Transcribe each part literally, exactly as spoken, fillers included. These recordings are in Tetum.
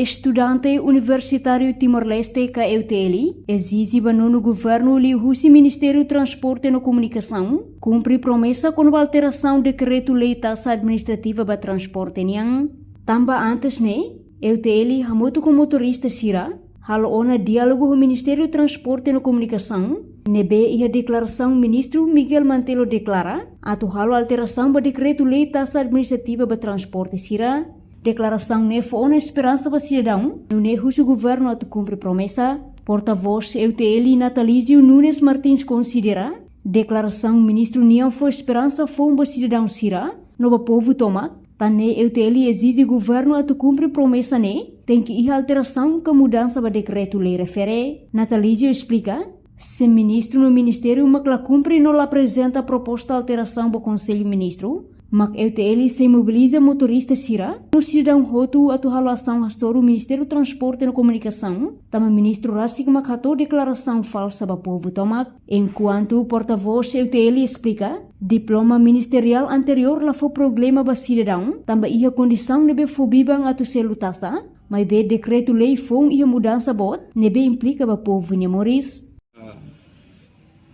Estudante Universitáriu Timor-Leste ka E U T L ezije ba nonu governu liuhusi Ministériu Transporte no Komunikasaun kumpre promesa kona-ba alterasaun dekretu lei taxa administrativa ba transporte nian. Tanba antes ne'e, E U T L hamutuk ho motorista sira halo ona diálogu ho Ministériu Transporte no Komunikasaun, ne'ebé iha deklarasaun Ministru Miguel Manetelu deklara atu halo alterasaun ba dekretu lei taxa administrativa ba transporte sira. Deklarasaun ne'e fó ona esperansa ba sidadaun, nune'e husu governu atu kumpre promesa. Portavós E U T L Natalizio Nunes Martins konsidera deklarasaun ministru nian fó esperansa foun ba sidadaun sira no ba povu tomak. Tan ne'e E U T L ezije governu atu kumpre promesa ne'e, tenke iha alterasaun ka mudansa ba dekretu lei refere. Natalizio esplika, se ministru no ministériu mak la kumpre no la aprezenta proposta alterasaun ba Konsellu Ministru, mak E U T L sei mobiliza motorista sira no sidadaun hotu atu halo asaun hasoru Ministériu Transporte no Komunikasaun, tanba ministru rasik mak hato'o deklarasaun falsa ba povu tomak. Enkuantu portavós E U T L esplika, diploma ministeriál anteriór la fó problema ba sidadaun, tanba iha kondisaun ne'ebé fó biban atu selu taxa, maibé dekretu lei foun iha mudansa boot ne'ebé implika ba povu nia moris. Ah,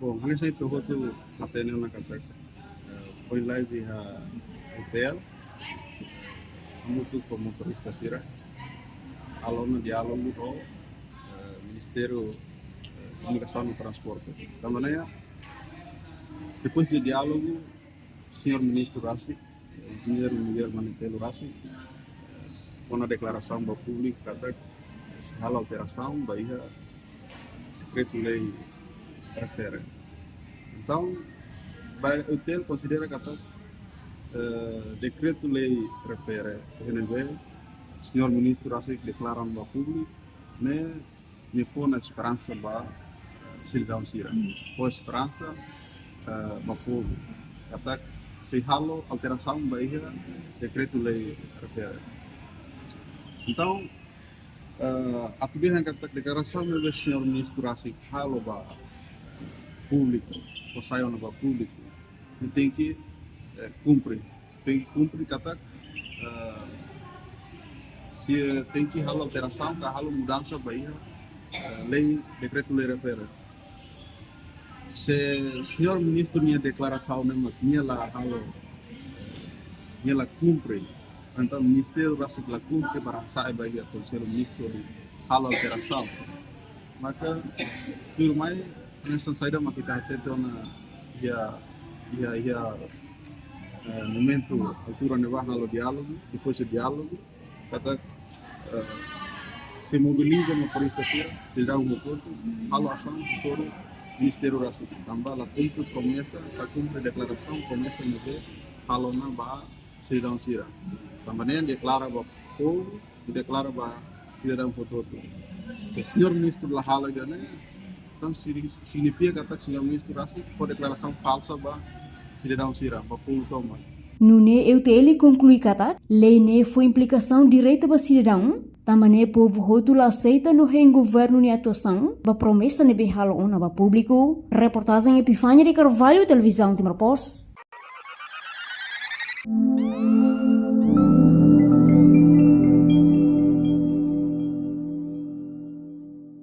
bom, hanesan ita hotu hatene ona katak, eh, foin lalais iha E U T L, hamutuk ho motorista sira, halo ona diálogu ho, eh, Ministériu, eh, Komunikasaun no Transporte. Tanba ne'e, depois de diálogu, señór ministru rasik, enjeñeiru Miguel Manetelu rasik, fó ona deklarasaun ba públiku katak sei halo alterasaun ba iha dekretu lei refere. Entaun, ba E U T L konsidera katak, eh, dekretu lei refere, N B, señór ministru rasik deklara ba públiku, ne'e, ne'e fó ona esperansa ba, eh, sidadaun sira. Fó esperansa, eh, ba povu katak sei halo alterasaun ba iha dekretu lei refere. Entaun, eh, atu dehan katak deklarasaun ne'ebé señór ministru rasik halo ba públiku, fó sai ona ba públiku, ne'e tenke, eh, kumpre. Tenke kumpre katak, eh, sei tenke halo alterasaun ka halo mudansa ba iha, eh, lei, dekretu lei refere. Se señór ministru nia deklarasaun ne'e mak nia la halo, nia la kumpre, entaun ministériu rasik la kumpre para hasa'e ba iha Konsellu Ministru hodi halo alterasaun. Maka, tuirmai, hanesan saida mak ita hatete ona iha, iha, iha, eh, momentu altura ne'ebá halo diálogu, depois de diálogu, katak, eh, sei mobiliza motorista sira, sidadaun hotu-hotu, halo asaun hasoru ministériu rasik. Tanba la kumpre promesa, la kumpre deklarasaun, promesa ne'ebé halo ona ba sidadaun sira. Tanba ne'e deklara ba povu, deklara ba sidadaun hotu-hotu. Se señór ministru la halo ida-ne'e, entaun signi-, signifika katak señór ministru rasik fó deklarasaun falsa ba sidadaun sira, ba povu tomak. Nune'e E U T L konklui katak lei ne'e fó implikasaun direta ba sidadaun, tanba ne'e povu hotu la aseita no hein governu nia atuasaun ba promesa ne'ebé halo ona ba públiku. Reportajen Epifania de Carvalho, Televizaun Timor Post.